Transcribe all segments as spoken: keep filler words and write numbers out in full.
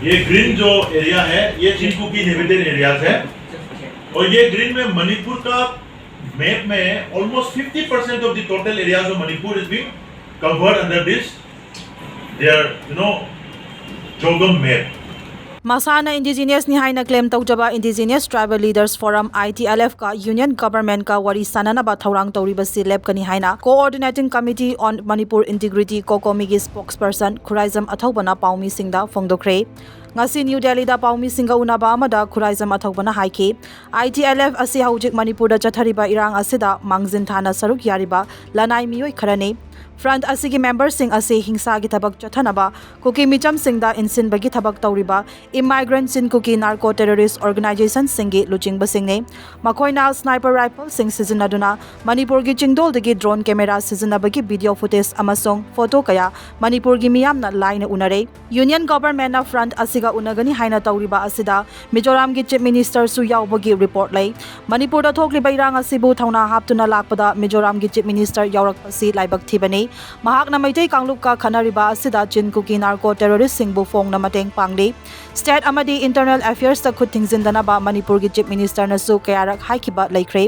ये ग्रीन जो एरिया है, ये चिनकुकी इनहेबिटेड एरियाज है। और ये ग्रीन में मणिपुर का मैप में almost fifty percent of the total areas of Manipur is being covered under this, their, you know, CHOGM map. ꯃꯁꯥꯅ ꯏꯟꯗꯤꯖꯤꯅꯁꯅꯤ ꯍꯥꯏꯅ ꯀ꯭ꯂꯦꯝ ꯇꯧꯖꯕ indigenous tribal leaders form, ITLF, ꯀ ꯌꯨꯅꯤꯌꯟ ꯒꯚꯔꯟꯃꯦꯟꯠꯀ ꯋꯥꯔꯤ ꯁꯥꯅꯅꯕ ꯊꯧꯔꯥꯡ ꯇꯧꯔꯤꯕꯁꯤ ꯂꯦꯞꯀꯅꯤ ꯍꯥꯏꯅ Coordinating Committee on Manipur Integrity, ꯀꯣꯀꯣꯃꯤꯒꯤ ꯁ꯭ꯄꯣꯛꯁꯄꯔꯁꯟ Khuraijam ꯑꯊꯧꯕꯅ ꯄꯥꯎꯃꯤꯁꯤꯡꯗ ꯐꯣꯡꯗꯣꯛꯈ꯭ꯔꯦ꯫ ꯉꯁꯤ new ꯗꯦꯜꯂꯤꯗ ꯄꯥꯎꯃꯤꯁꯤꯡꯒ ꯎꯅꯕ ꯑꯃꯗ ꯈꯨꯔꯥꯏꯖꯝ ꯑꯊꯧꯕꯅ ꯍꯥꯏꯈꯤ, ITLF ꯑꯁꯤ ꯍꯧꯖꯤꯛ ꯃꯅꯤꯄꯨꯔꯗ ꯆꯠꯊꯔꯤꯕ ꯏꯔꯥꯡ ꯑꯁꯤꯗ ꯃꯥꯡꯖꯤꯟ ꯊꯥꯅ ꯁꯔꯨꯛ ꯌꯥꯔꯤꯕ ꯂꯅꯥꯏ ꯃꯤꯑꯣꯏ ꯈꯔꯅꯤ꯫ ꯐ꯭ꯔꯟꯠ ꯑꯁꯤꯒꯤ ꯃꯦꯝꯕꯔꯁꯤꯡ ꯑꯁꯤ ꯍꯤꯡꯁꯥꯒꯤ ꯊꯕꯛ ꯆꯠꯊꯅꯕ ꯀꯨꯀꯤ ꯃꯤꯆꯝꯁꯤꯡꯗ ꯏꯟꯁꯤꯟꯕꯒꯤ ꯊꯕꯛ ꯇꯧꯔꯤꯕ ꯏꯃꯥꯏꯒ꯭ꯔꯦꯟꯠ ꯆꯤꯟ ꯀꯨꯀꯤ ꯅꯥꯔꯀꯣ ꯇꯦꯔꯣꯔꯤꯁ꯭ꯠ ꯑꯣꯔꯒꯅꯥꯏꯖꯦꯁꯟꯁꯤꯡꯒꯤ ꯂꯨꯆꯤꯡꯕꯁꯤꯡꯅꯤ꯫ ꯃꯈꯣꯏꯅ ꯁ꯭ꯅꯥꯏꯄꯔ ꯔꯥꯏꯐꯜꯁꯤꯡ ꯁꯤꯖꯤꯟꯅꯗꯨꯅ ꯃꯅꯤꯄꯨꯔꯒꯤ ꯆꯤꯡꯗꯣꯜꯗꯒꯤ ꯗ꯭ꯔꯣꯟ ꯀꯦꯃꯦꯔꯥ ꯁꯤꯖꯤꯟꯅꯕꯒꯤ ꯚꯤꯗꯤꯑꯣ ꯐꯨꯇꯦꯖ ꯑꯃꯁꯨꯡ ꯐꯣꯇꯣ ꯀꯌꯥ ꯃꯅꯤꯄꯨꯔꯒꯤ ꯃꯤꯌꯥꯝꯅ ꯂꯥꯏꯅ ꯎꯅꯔꯦ꯫ ꯌꯨꯅꯤꯌꯟ ꯒꯚꯔꯟꯃꯦꯟꯠꯅ ꯐ꯭ꯔꯟꯠ ꯑꯁꯤꯒ ꯎꯅꯒꯅꯤ ꯍꯥꯏꯅ ꯇꯧꯔꯤꯕ ꯑꯁꯤꯗ ꯃꯤꯖꯣꯔꯥꯝꯒꯤ ꯆꯤꯐ ꯃꯤꯅꯤꯁꯇꯔꯁꯨ ꯌꯥꯎꯕꯒꯤ ꯔꯤꯄꯣꯔꯠ ꯂꯩ꯫ ꯃꯅꯤꯄꯨꯔꯗ ꯊꯣꯛꯂꯤꯕ ꯏꯔꯥꯡ ꯑꯁꯤꯕꯨ ꯊꯧꯅꯥ ꯍꯥꯞꯇꯨꯅ ꯂꯥꯛꯄꯗ ꯃꯤꯖꯣꯔꯥꯝꯒꯤ ꯆꯤꯐ ꯃꯤꯅꯤꯁꯇꯔ ꯌꯥꯎꯔꯛꯄꯁꯤ ꯂꯥꯏꯕꯛ ꯊꯤꯕꯅꯤ꯫ ꯃꯍꯥꯛꯅ ꯃꯩꯇꯩ ꯀꯥꯡꯂꯨꯞꯀ ꯈꯠꯅꯔꯤꯕ ꯑꯁꯤꯗ ꯆꯤꯟ ꯀꯨꯀꯤ ꯅꯥꯔꯀꯣ ꯇꯦꯔꯣꯔꯤꯁ꯭ꯠꯁꯤꯡꯕꯨ ꯐꯣꯡꯅ ꯃꯇꯦꯡ ꯄꯥꯡꯂꯤ꯫ ꯁ꯭ꯇꯦꯠ ꯑꯃꯗꯤ ꯏꯟꯇꯔꯅꯦꯜ ꯑꯦꯐꯤꯌꯔꯁꯇ ꯈꯨꯠ ꯊꯤꯡꯖꯤꯟꯗꯅꯕ ꯃꯅꯤꯄꯨꯔꯒꯤ ꯆꯤꯐ ꯃꯤꯅꯤꯁꯇꯔꯅꯁꯨ ꯀꯌꯥꯔꯛ ꯍꯥꯏꯈꯤꯕ ꯂꯩꯈ꯭ꯔꯦ꯫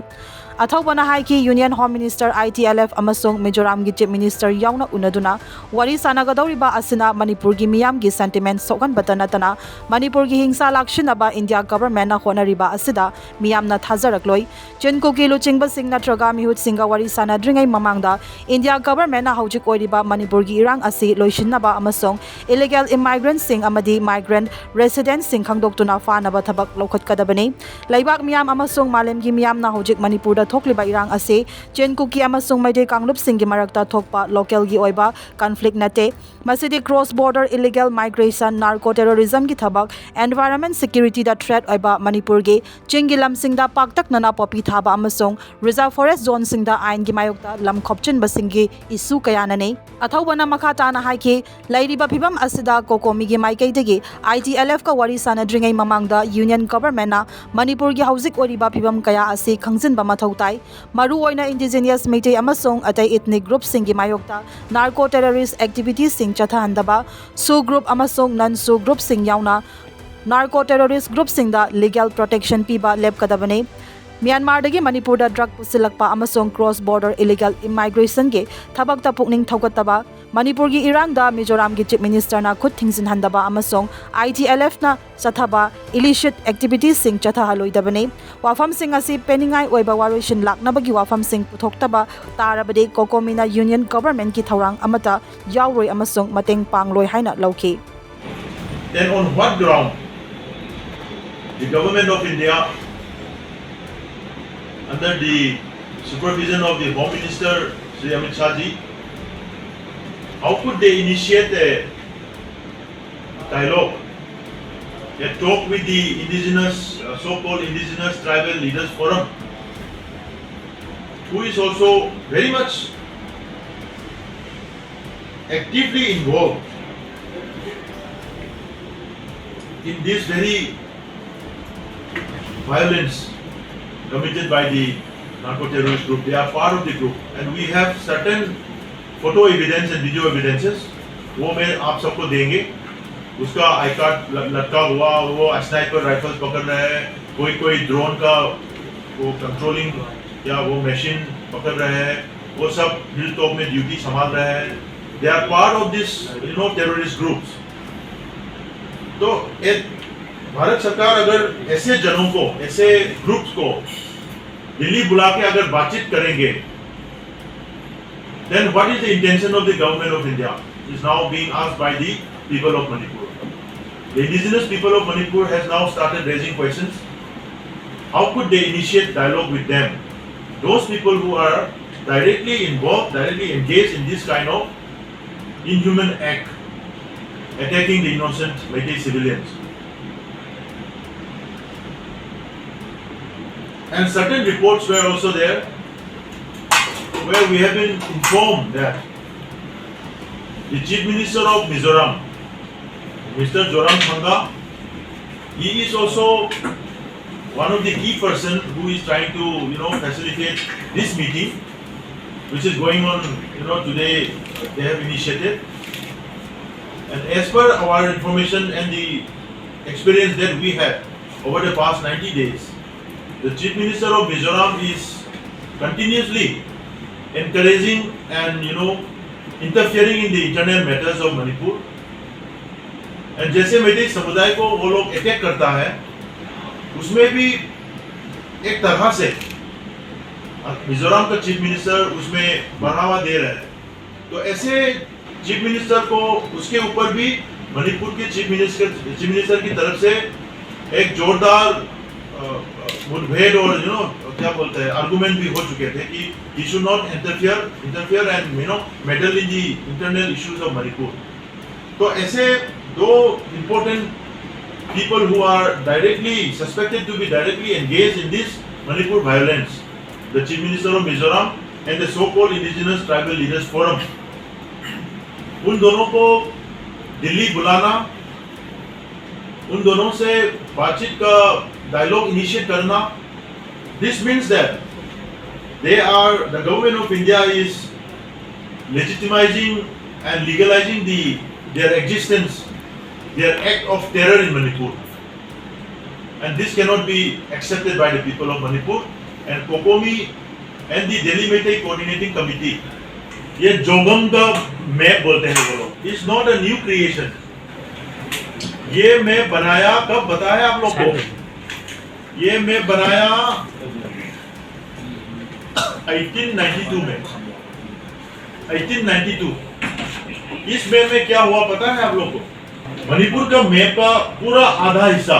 ꯑꯊꯧꯕꯅ ꯍꯥꯏꯈꯤ, ꯌꯨꯅꯤꯌꯟ ꯍꯣꯝ ꯃꯤꯅꯤꯁꯇꯔ, ITLF ꯑꯃꯁꯨꯡ ꯃꯤꯖꯣꯔꯥꯝꯒꯤ ꯆꯤꯐ ꯃꯤꯅꯤꯁꯇꯔ ꯌꯥꯎꯅ ꯎꯅꯗꯨꯅ ꯋꯥꯔꯤ ꯁꯥꯟꯅꯒꯗꯧꯔꯤꯕ ꯑꯁꯤꯅ ꯃꯅꯤꯄꯨꯔꯒꯤ ꯃꯤꯌꯥꯝꯒꯤ ꯁꯦꯟꯇꯤꯃꯦꯟꯠ ꯁꯣꯛꯍꯟꯕꯇ ꯅꯠꯇꯅ ꯃꯅꯤꯄꯨꯔꯒꯤ ꯍꯤꯡꯁꯥ ꯂꯥꯛꯁꯤꯟꯅꯕ ꯏꯟꯗꯤꯌꯥ ꯒꯚꯔꯟꯃꯦꯟꯠꯅ ꯍꯣꯠꯅꯔꯤꯕ ꯑꯁꯤꯗ ꯃꯤꯌꯥꯝꯅ ꯊꯥꯖꯔꯛꯂꯣꯏ꯫ ꯆꯤꯟ ꯀꯨꯀꯤ ꯂꯨꯆꯤꯡꯕꯁꯤꯡ ꯅꯠꯇ꯭ꯔꯒ ꯃꯤꯍꯨꯠꯁꯤꯡꯒ ꯋꯥꯔꯤ ꯁꯥꯟꯅꯗ꯭ꯔꯤꯉꯩ ꯃꯃꯥꯡꯗ ꯏꯟꯗꯤꯌꯥ ꯒꯚꯔꯟꯃꯦꯟꯠꯅ ꯍꯧꯖꯤꯛ ꯑꯣꯏꯔꯤꯕ ꯃꯅꯤꯄꯨꯔꯒꯤ ꯏꯔꯥꯡ ꯑꯁꯤ ꯂꯣꯏꯁꯤꯟꯅꯕ ꯑꯃꯁꯨꯡ ꯏꯂꯤꯒꯦꯜ ꯏꯃꯥꯏꯒ꯭ꯔꯦꯟꯠꯁꯤꯡ ꯑꯃꯗꯤ ꯃꯥꯏꯒ꯭ꯔꯦꯟꯠ ꯔꯦꯁꯤꯗꯦꯟꯠꯁꯤꯡ ꯈꯪꯗꯣꯛꯇꯨꯅ ꯐꯥꯅꯕ ꯊꯕꯛ ꯂꯧꯈꯠꯀꯗꯕꯅꯤ꯫ ꯂꯩꯕꯥꯛ ꯃꯤꯌꯥꯝ ꯑꯃꯁꯨꯡ ꯃꯥꯂꯦꯝꯒꯤ ꯃꯤꯌꯥꯝꯅ ꯍꯧꯖꯤꯛ ꯃꯅꯤꯄꯨꯔꯗ ꯊꯣꯛꯂꯤꯕ ꯏꯔꯥꯡ ꯑꯁꯤ ꯆꯤꯟ ꯀꯨꯀꯤ ꯑꯃꯁꯨꯡ ꯃꯩꯇꯩ ꯀꯥꯡꯂꯨꯞꯁꯤꯡꯒꯤ ꯃꯔꯛꯇ ꯊꯣꯛꯄ ꯂꯣꯀꯦꯜꯒꯤ ꯑꯣꯏꯕ ꯀꯟꯐ꯭ꯂꯤꯛ ꯅꯠꯇꯦ꯫ ꯃꯁꯤꯗꯤ cross border illegal migration, narco ꯇꯦꯔꯣꯔꯤꯖꯝꯒꯤ ꯊꯕꯛ, ꯑꯦꯟꯚꯥꯏꯔꯟꯃꯦꯟꯠ ꯁꯦꯀ꯭ꯌꯨꯔꯤꯇꯤꯗ ꯊ꯭ꯔꯦꯠ ꯑꯣꯏꯕ ꯃꯅꯤꯄꯨꯔꯒꯤ ꯆꯤꯡꯒꯤ ꯂꯝꯁꯤꯡꯗ ꯄꯥꯛꯇꯛꯅꯅ ꯄꯣꯄꯤ ꯊꯥꯕ ꯑꯃꯁꯨꯡ ꯔꯤꯖꯔꯚ ꯐꯣꯔꯦꯁ꯭ꯠ ꯖꯣꯟꯁꯤꯡꯗ ꯑꯥꯏꯟꯒꯤ ꯃꯥꯌꯣꯛꯇ ꯂꯝ ꯈꯣꯞꯆꯤꯟꯕꯁꯤꯡꯒꯤ ꯏꯁꯨ ꯀꯌꯥꯅꯅꯤ꯫ ꯑꯊꯧꯕꯅ ꯃꯈꯥ ꯇꯥꯅ ꯍꯥꯏꯈꯤ, ꯂꯩꯔꯤꯕ ꯐꯤꯚꯝ ꯑꯁꯤꯗ ꯀꯣꯀꯣꯃꯤꯒꯤ ꯃꯥꯏꯀꯩꯗꯒꯤ ITLFꯀ ꯋꯥꯔꯤ ꯁꯥꯟꯅꯗ꯭ꯔꯤꯉꯩ ꯃꯃꯥꯡꯗ ꯌꯨꯅꯤꯌꯟ ꯒꯚꯔꯟꯃꯦꯟꯠꯅ ꯃꯅꯤꯄꯨꯔꯒꯤ ꯍꯧꯖꯤꯛ ꯑꯣꯏꯔꯤꯕ ꯐꯤꯚꯝ ꯀꯌꯥ ꯑꯁꯤ ꯈꯪꯖꯤꯟꯕ ꯃꯊꯧ ꯇꯥꯏ꯫ ꯃꯔꯨꯑꯣꯏꯅ indigenous ꯃꯩꯇꯩ ꯑꯃꯁꯨꯡ ꯑꯇꯩ ethnic groupꯁꯤꯡꯒꯤ ꯃꯥꯌꯣꯛꯇ narco terrorist activitiesꯁꯤꯡ ꯆꯠꯊꯍꯟꯗꯕ, SoO group ꯑꯃꯁꯨꯡ non SoO groupꯁꯤꯡ ꯌꯥꯎꯅ narco terrorist groupꯁꯤꯡꯗ legal protection ꯄꯤꯕ ꯂꯦꯞꯀꯗꯕꯅꯤ꯫ ꯃ꯭ꯌꯥꯟꯃꯥꯔꯗꯒꯤ ꯃꯅꯤꯄꯨꯔꯗ drug ꯄꯨꯁꯤꯜꯂꯛꯄ ꯑꯃꯁꯨꯡ cross border illegal immigrationꯒꯤ ꯊꯕꯛꯇ ꯄꯨꯛꯅꯤꯡ ꯊꯧꯒꯠꯇꯕ, ꯃꯅꯤꯄꯨꯔꯒꯤ ꯏꯔꯥꯡꯗ ꯃꯤꯖꯣꯔꯥꯝꯒꯤ Chief Ministerꯅ ꯈꯨꯠ ꯊꯤꯡꯖꯤꯟꯍꯟꯗꯕ ꯑꯃꯁꯨꯡ ITLFꯅ ꯆꯠꯊꯕ illicit activitiesꯁꯤꯡ ꯆꯠꯊꯍꯜꯂꯣꯏꯗꯕꯅꯤ꯫ ꯋꯥꯐꯝꯁꯤꯡ ꯑꯁꯤ ꯄꯦꯟꯅꯤꯡꯉꯥꯏ ꯑꯣꯏꯕ ꯋꯥꯔꯣꯏꯁꯤꯟ ꯂꯥꯛꯅꯕꯒꯤ ꯋꯥꯐꯝꯁꯤꯡ ꯄꯨꯊꯣꯛꯇꯕ ꯇꯥꯔꯕꯗꯤ COCOMIꯅ union governmentꯀꯤ ꯊꯧꯔꯥꯡ ꯑꯃꯠꯇ ꯌꯥꯎꯔꯣꯏ ꯑꯃꯁꯨꯡ ꯃꯇꯦꯡ ꯄꯥꯡꯂꯣꯏ ꯍꯥꯏꯅ ꯂꯧꯈꯤ꯫ Then on what ground the government of India, under the supervision of the Home Minister Shri Amit Shah ji, how could they initiate a dialogue, a talk with the indigenous, uh, so-called indigenous tribal leaders forum, who is also very much actively involved in this very violence committed by the narco-terrorist group. They are part of the group, and we have certain photo evidence and video evidences. वो मैं आप सबको देंगे। उसका I card लटका हुआ, वो sniper rifles पकड़ रहे हैं, कोई कोई ड्रोन का वो कंट्रोलिंग या वो मशीन पकड़ रहे हैं, वो सब हिल टॉप में ड्यूटी संभाल रहे हैं। They are part of this, you know, terrorist groups. तो एक भारत सरकार अगर ऐसे जनों को, ऐसे ग्रुप्स को दिल्ली बुला के अगर बातचीत करेंगे, then what is the intention of the government of India is now being asked by the people of Manipur. The indigenous people of Manipur has now started raising questions. How could they initiate dialogue with them? Those people who are directly involved, directly engaged in this kind of inhuman act, attacking the innocent Meitei civilians. And certain reports were also there where we have been informed that the Chief Minister of Mizoram, Mister Zoramthanga, he is also one of the key person who is trying to, you know, facilitate this meeting, which is going on, you know, today, they have initiated. And as per our information and the experience that we have over the past ninety days, the Chief Minister of Mizoram is continuously encouraging and, you know, interfering in the internal matters of Manipur. And जैसे मेरे समुदाय को वो लोग attack करता है, उसमें भी एक तरह से मिजोरम का चीफ मिनिस्टर उसमें बढ़ावा दे रहे हैं। तो ऐसे चीफ मिनिस्टर को, उसके ऊपर भी मणिपुर के चीफ मिनिस्टर चीफ मिनिस्टर की तरफ से एक जोरदार मुठभेड़ और, यू नो, क्या बोलते हैं, आर्गुमेंट भी हो चुके थे कि he should not interfere interfere and, you know, meddle in the internal issues of Manipur. तो ऐसे दो important people who are directly suspected to be directly engaged in this Manipur violence, the Chief Minister of Mizoram and the so-called Indigenous Tribal Leaders Forum, उन दोनों को दिल्ली बुलाना, उन दोनों से बातचीत का डायलॉग इनिशिएट करना, this means that they are the government of India is legitimizing and legalizing the their existence, their act of terror in Manipur. And this cannot be accepted by the people of Manipur. And COCOMI and the Delhi Meitei Coordinating Committee, ये जोगम का map बोलते हैं वो लोग, is not a new creation. ये map बनाया कब, बताया आप लोग को? ये मैप बनाया एटीन नाइंटी टू में। Eighteen ninety two. इस मैप में क्या हुआ पता है आप लोग को? मणिपुर का मैप का पूरा आधा हिस्सा,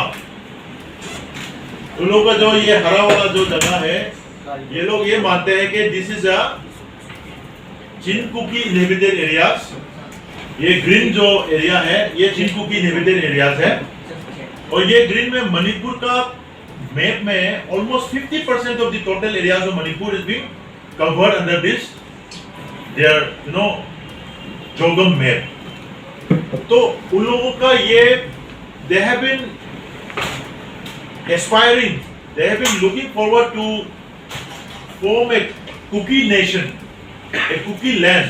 उन लोगों का जो ये हरा वाला जो जगह है, ये लोग ये मानते हैं कि this is a Chin Kuki inhabited areas। ये ग्रीन जो एरिया है, ये चिन कुकी इनहेबिटेड एरियाज है। और ये ग्रीन में मणिपुर का मैप में almost fifty percent of the total areas of Manipur is being covered under this their, you know, Jogam map. तो उन लोगों का ये, they have been aspiring, they have been looking forward to form a Kuki nation, a Kuki land,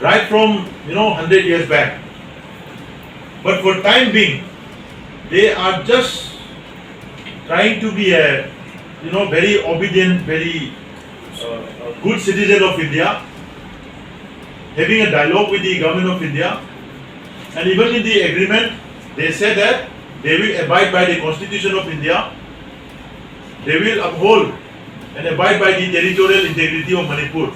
right from, you know, hundred years back. But for time being, they are just trying to be a, you know, very obedient, very uh, good citizen of India, having a dialogue with the government of India, and even in the agreement, they say that they will abide by the Constitution of India, they will uphold and abide by the territorial integrity of Manipur.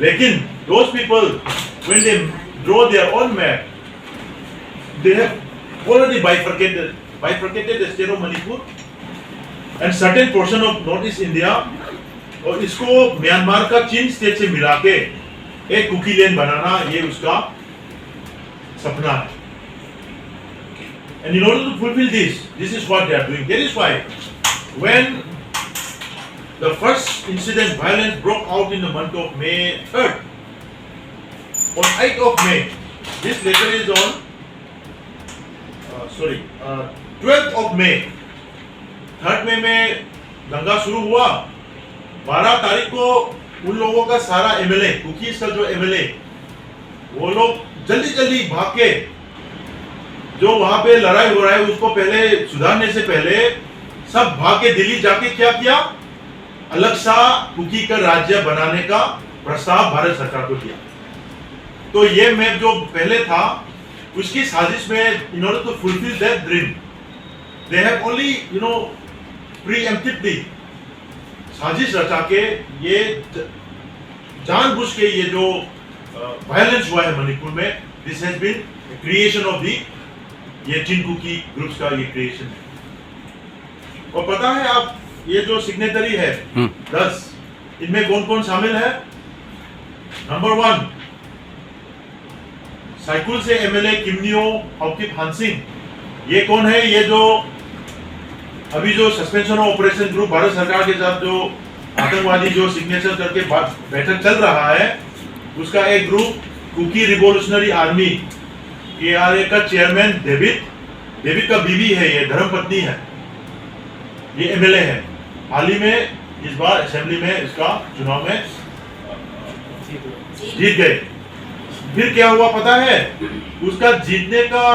Lekin those people, when they draw their own map, they have already bifurcated, bifurcated the state of Manipur and certain portion of Northeast India, और इसको Myanmar का चिन state से मिला के एक cookie land बनाना, ये उसका सपना है. And in order to fulfill this, this is what they are doing. That is why when the first incident violence broke out in the month of May third, on eighth of May, this letter is on, uh, sorry, uh, twelfth of May, third मई में दंगा शुरू हुआ. बारह तारीख को उन लोगों का सारा एमएलए, कुकीज का जो एमएलए, वो लोग जल्दी जल्दी भाग के, जो वहां पे लड़ाई हो रहा है उसको पहले सुधारने से पहले सब भाग के दिल्ली जाके क्या किया, अलग सा कुकी का राज्य बनाने का प्रस्ताव भारत सरकार को दिया. तो ये मैप जो पहले था, उसकी साजिश में, in order to fulfill that dream, they have only, you know, preemptively साजिश रचा के ये ज- जानबूझ के ये जो वायलेंस हुआ है मणिपुर में, this has been creation of the, ये चिन कुकी ग्रुप्स का ये क्रिएशन है. और पता है आप, ये जो सिग्नेटरी है, हम्म. दस, इनमें कौन कौन शामिल है? नंबर वन, साइकुल से एमएलए किमनियो हाउकिप हानसिंग. ये कौन है? ये जो अभी जो suspension of operation group Bharat सरकार के साथ जो आतंकवादी जो सिग्नेचर करके बा- बैठक चल रहा है, उसका एक group Kuki Revolutionary Army, K R A, का चेयरमैन डेविड, डेविड का बीवी है, ये धर्मपत्नी है. ये एमएलए है, हाल ही में इस बार असेंबली में इसका चुनाव में जीत गए। फिर क्या हुआ पता है? उसका जीतने का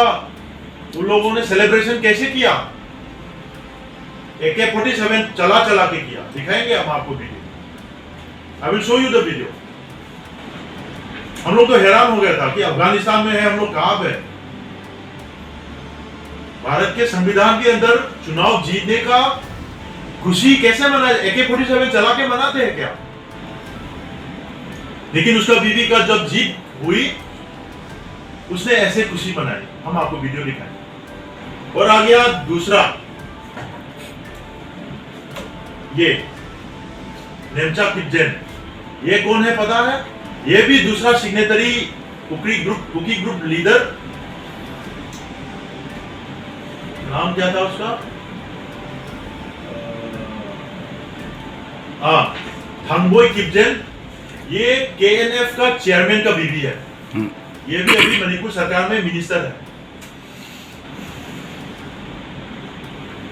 उन लोगों ने सेलिब्रेशन कैसे किया? एके फोर्टी सेवन चला चला के किया। दिखाएंगे हम आपको video. I will show you the video. हम लोग तो हैरान हो गया था कि अफगानिस्तान में है, हम लोग कहाँ पे है। भारत के संविधान के अंदर चुनाव जीतने का खुशी कैसे मनाए? एके फोर्टी सेवन चला के मनाते हैं क्या? लेकिन उसका बीवी का जब जीत हुई, उसने ऐसे खुशी मनाई। हम आपको वीडियो दिखाएं। और आ गया दूसरा, ये नेमचा किपजेन। ये कौन है पता है? ये भी दूसरा signatory, Kuki group, Kuki group leader. नाम क्या था उसका? हाँ, थांगबोई किपजेन। ये केएनएफ का चेयरमैन का बीवी है। ये भी अभी मणिपुर सरकार में मिनिस्टर है।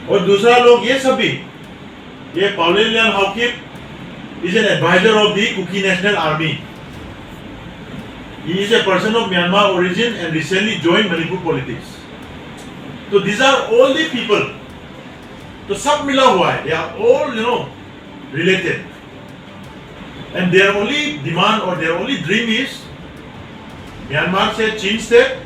और दूसरा लोग, ये सब भी, ये Pauline Lian Haokip is an advisor of the Kuki National Army. He is a person of Myanmar origin and recently joined Manipur politics. So these are all the people. तो सब मिला हुआ है, they are all, you know, related. And their only demand or their only dream is Myanmar से चिन state,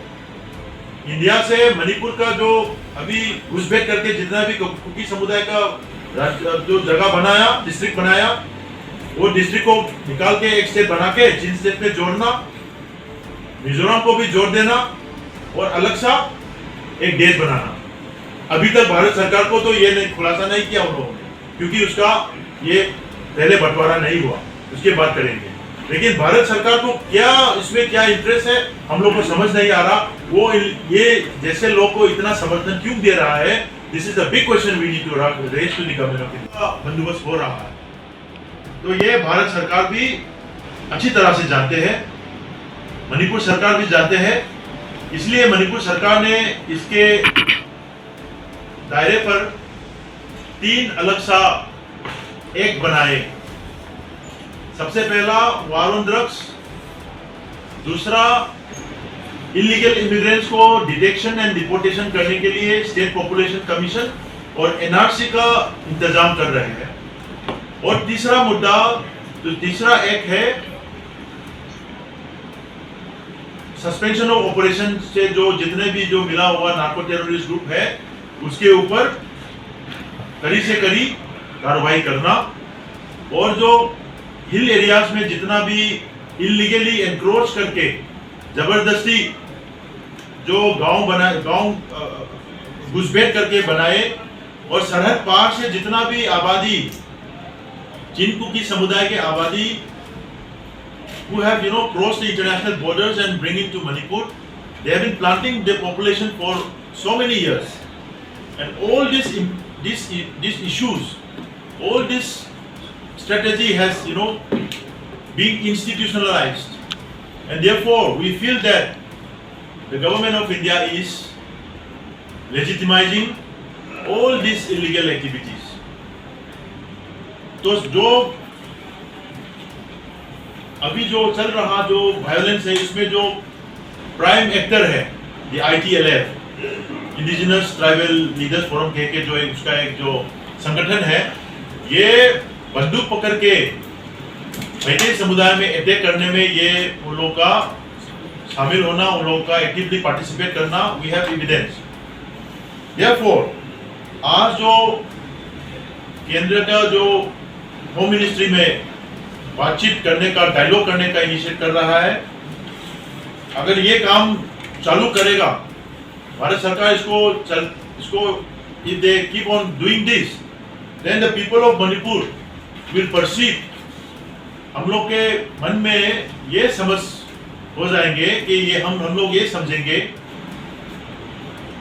India से मणिपुर का जो अभी घुसपैठ करके जितना भी कुकी समुदाय का जो जगह बनाया, डिस्ट्रिक्ट बनाया, वो डिस्ट्रिक्ट को निकाल के एक स्टेट बना के चिन स्टेट में जोड़ना, मिजोरम को भी जोड़ देना और अलग सा एक देश बनाना। अभी तक भारत सरकार को तो ये नहीं, खुलासा नहीं किया उन लोगों ने, क्योंकि उसका ये पहले बंटवारा नहीं हुआ, उसके बाद करेंगे। लेकिन भारत सरकार को क्या, इसमें क्या इंटरेस्ट है, हम लोग को समझ नहीं आ रहा। वो ये जैसे लोग को इतना समर्थन क्यों दे रहा है? This is the big question we need to raise to the government of India. बंदोबस्त हो रहा है, तो ये भारत सरकार भी अच्छी तरह से जानते हैं, मणिपुर सरकार भी जानते हैं। इसलिए मणिपुर सरकार ने इसके दायरे पर तीन अलग सा एक्ट बनाए। सबसे पहला वॉर ऑन ड्रग्स, दूसरा इलीगल इमिग्रेंट्स को डिटेक्शन एंड डिपोर्टेशन करने के लिए स्टेट पॉपुलेशन कमीशन और एनआरसी का इंतजाम कर रहे हैं। और तीसरा मुद्दा, जो तीसरा एक्ट है, सस्पेंशन ऑफ ऑपरेशन से जो जितने भी जो मिला हुआ नार्को टेररिस्ट ग्रुप है, उसके ऊपर कड़ी से कड़ी कार्रवाई करना। और जो हिल एरियाज में जितना भी इलीगली एनक्रोच करके जबरदस्ती जो गांव बना गांव घुसपैठ करके बनाए, और सरहद पार से जितना भी आबादी, चिन कुकी समुदाय के आबादी who have, you know, crossed the international borders and bring into Manipur, they have been planting their population for so many years. And all this, this, these issues, all this strategy has, you know, been institutionalized. And therefore, we feel that the government of India is legitimizing all these illegal activities. तो जो अभी जो चल रहा जो violence है, इसमें जो प्राइम एक्टर है ये ITLF, indigenous tribal leaders forum कह के जो है, उसका एक जो संगठन है, ये बंदूक पकड़ के मैतेई समुदाय में अटैक करने में ये उन लोगों का शामिल होना, उन लोगों का एक्टिवली पार्टिसिपेट करना, वी हैव एविडेंस। देयरफॉर आज जो केंद्र का जो होम मिनिस्ट्री में बातचीत करने का, डायलॉग करने का इनिशिएट कर रहा है, अगर ये काम चालू करेगा भारत सरकार, इसको चल इसको, if they keep on doing this, then the people of Manipur will perceive, हम लोग के मन में ये समझ हो जाएंगे कि ये हम हम लोग ये समझेंगे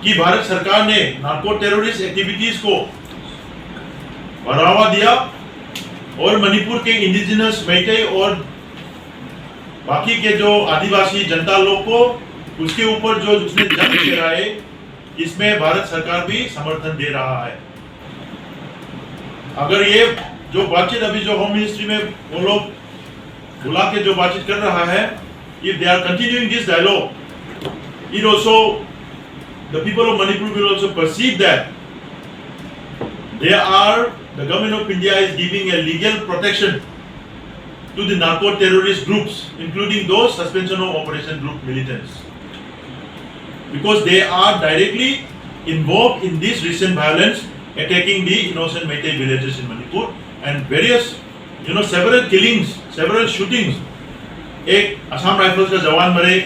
कि भारत सरकार ने नार्को टेररिस्ट एक्टिविटीज को बढ़ावा दिया और मणिपुर के इंडिजिनस मैतेई और बाकी के जो आदिवासी जनता लोग को उसके ऊपर जो उसने जंग छेड़ा है, इसमें भारत सरकार भी समर्थन दे रहा है। अगर ये जो बातचीत अभी जो होम मिनिस्ट्री में वो लोग बुला के जो बातचीत कर रहा है, if they are continuing this dialogue, it also, the people of Manipur will also perceive that they are, the government of India is giving a legal protection to the narco terrorist groups, including those suspension of operation group militants, because they are directly involved in this recent violence attacking the innocent Meitei villages in Manipur and various, you know, several killings, several shootings. एक Assam rifles का जवान मरे,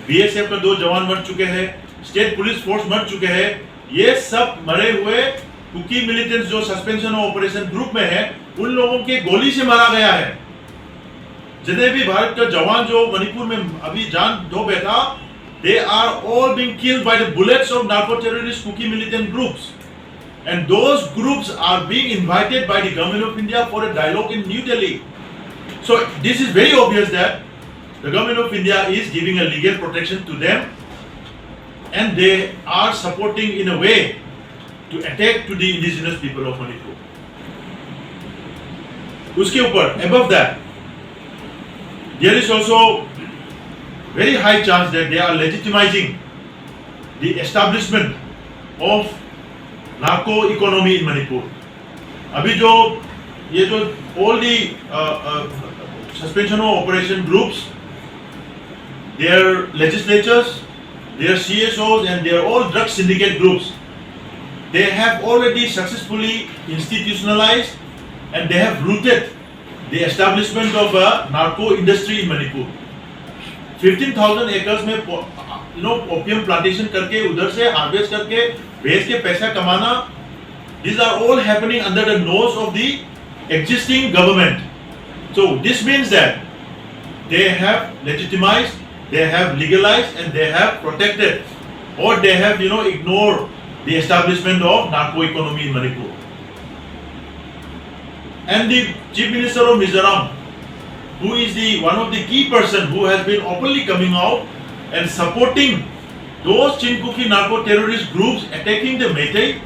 BSF का दो जवान मर चुके हैं, स्टेट पुलिस फोर्स मर चुके हैं। ये सब मरे हुए कुकी मिलिटेंट्स जो सस्पेंशन ऑफ ऑपरेशन ग्रुप में है, उन लोगों के गोली से मारा गया है। जितने भी भारत का जवान जो मणिपुर में अभी जान दो बैठा, they are all being killed by the bullets of narco terrorist Kuki militant groups. And those groups are being invited by the government of India for a dialogue in New Delhi. So this is very obvious that the government of India is giving a legal protection to them, and they are supporting in a way to attack to the indigenous people of Manipur. उसके ऊपर, above that, there is also very high chance that they are legitimizing the establishment of narco economy in Manipur. अभी जो ये जो all the uh, uh, suspension of operation groups, their legislatures, their C S Os, and they are all drug syndicate groups. They have already successfully institutionalized and they have rooted the establishment of a narco industry in Manipur. Fifteen thousand acres में you know opium plantation करके उधर से harvest करके बेच के पैसा कमाना, these are all happening under the nose of the existing government. So this means that they have legitimized, they have legalized, and they have protected, or they have, you know, ignored the establishment of narco economy in Manipur. And the Chief Minister of Mizoram, who is the one of the key person who has been openly coming out and supporting those Chin Kuki narco terrorist groups attacking the Meitei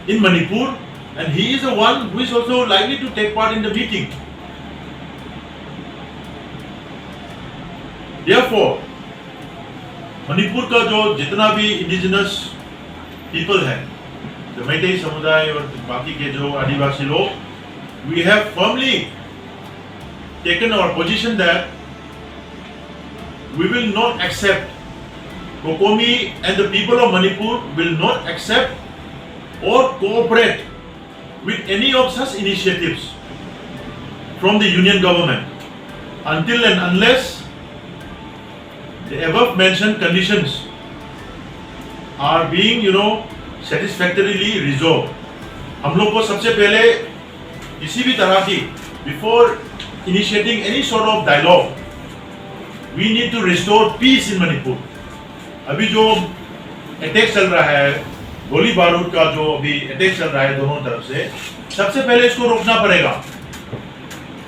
in Manipur, And he is the one who is also likely to take part in the meeting. Therefore, Manipur का जो जितना भी indigenous people है, जो मैतेई समुदाय और बाकी के जो आदिवासी लोग, we have firmly taken our position that we will not accept, COCOMI and the people of Manipur will not accept or cooperate with any of such initiatives from the union government until and unless the above mentioned conditions are being, you know, satisfactorily resolved. हम लोग को सबसे पहले किसी भी तरह की, before initiating any sort of dialogue, we need to restore peace in Manipur. अभी जो अटैक चल रहा है, गोली बारूद का जो अभी अटैक चल रहा है दोनों तरफ से, सबसे पहले इसको रोकना पड़ेगा।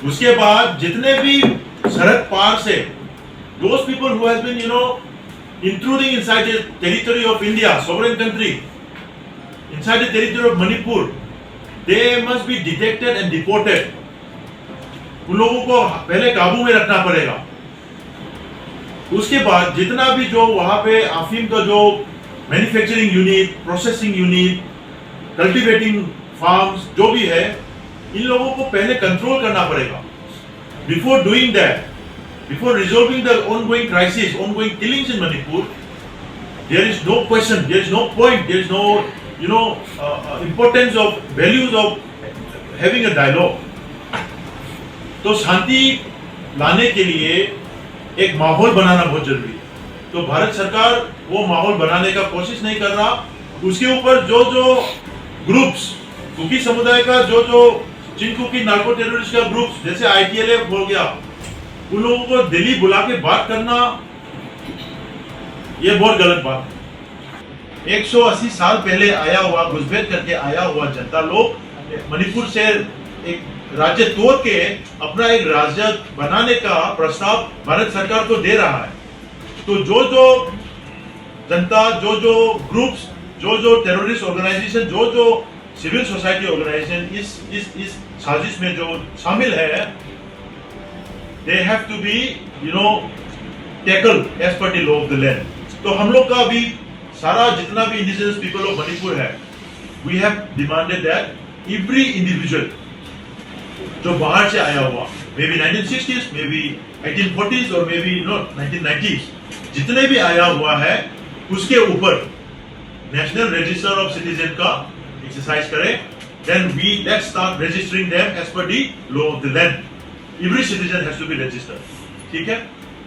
उसके बाद जितने भी सरहद पार से, those people who has been, you know, intruding inside the territory of India, sovereign country, inside the territory of Manipur, they must be detected and deported. उन लोगों को पहले काबू में रखना पड़ेगा। उसके बाद जितना भी जो वहाँ पे अफीम का जो manufacturing unit, processing unit, cultivating farms, जो भी है, इन लोगों को पहले कंट्रोल करना पड़ेगा। Before doing that, before resolving the ongoing crisis, ongoing killings in Manipur, there is no question, there is no point, there is no, you know, uh, uh, importance of values of having a dialogue. तो शांति लाने के लिए एक माहौल बनाना बहुत जरूरी है। तो भारत सरकार वो माहौल बनाने का कोशिश नहीं कर रहा। उसके ऊपर जो जो ग्रुप्स, कुकी समुदाय का जो जो चिन कुकी नार्को टेररिस्ट का ग्रुप्स, जैसे आईटीएलएफ हो गया, उन लोगों को दिल्ली बुला के बात करना, ये बहुत गलत बात है। एक सौ अस्सी साल पहले आया हुआ, घुसपैठ करके आया हुआ जनता लोग मणिपुर से एक राज्य तोड़ के अपना एक राज्य बनाने का प्रस्ताव भारत सरकार को दे रहा है। तो जो जो जनता, जो जो ग्रुप्स, जो जो टेररिस्ट ऑर्गेनाइजेशन, जो जो सिविल सोसाइटी ऑर्गेनाइजेशन इस इस इस साजिश में जो शामिल है, they have to be, you know, tackled as per the law of the land. तो हम लोग का भी सारा जितना भी इंडिजिनस पीपल ऑफ मणिपुर है, we have demanded that every individual जो बाहर से आया हुआ, maybe nineteen sixties, maybe eighteen forties और maybe, you know, nineteen nineties, जितने भी आया हुआ है, उसके ऊपर नेशनल रजिस्टर ऑफ सिटीजन का एक्सरसाइज करें. Then we, let's start registering them as per the law of the land. Every citizen has to be registered. ठीक है?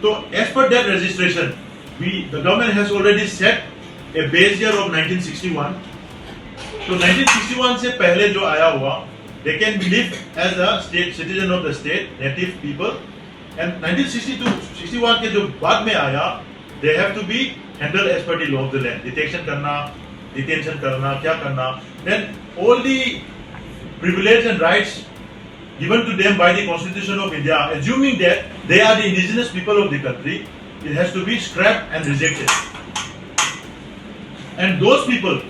तो as per that registration, we, the government has already set a base year of nineteen sixty-one. तो nineteen sixty one से पहले जो आया हुआ, they can be live as a state citizen of the state, native people. And nineteen sixty two sixty one के जो बाद में आया, they have to be handled as per the law of the land. Detection करना, detention करना, क्या करना, then all the privilege and rights given to them by the Constitution of India, assuming that they are the indigenous people of the country, it has to be scrapped and rejected. And those people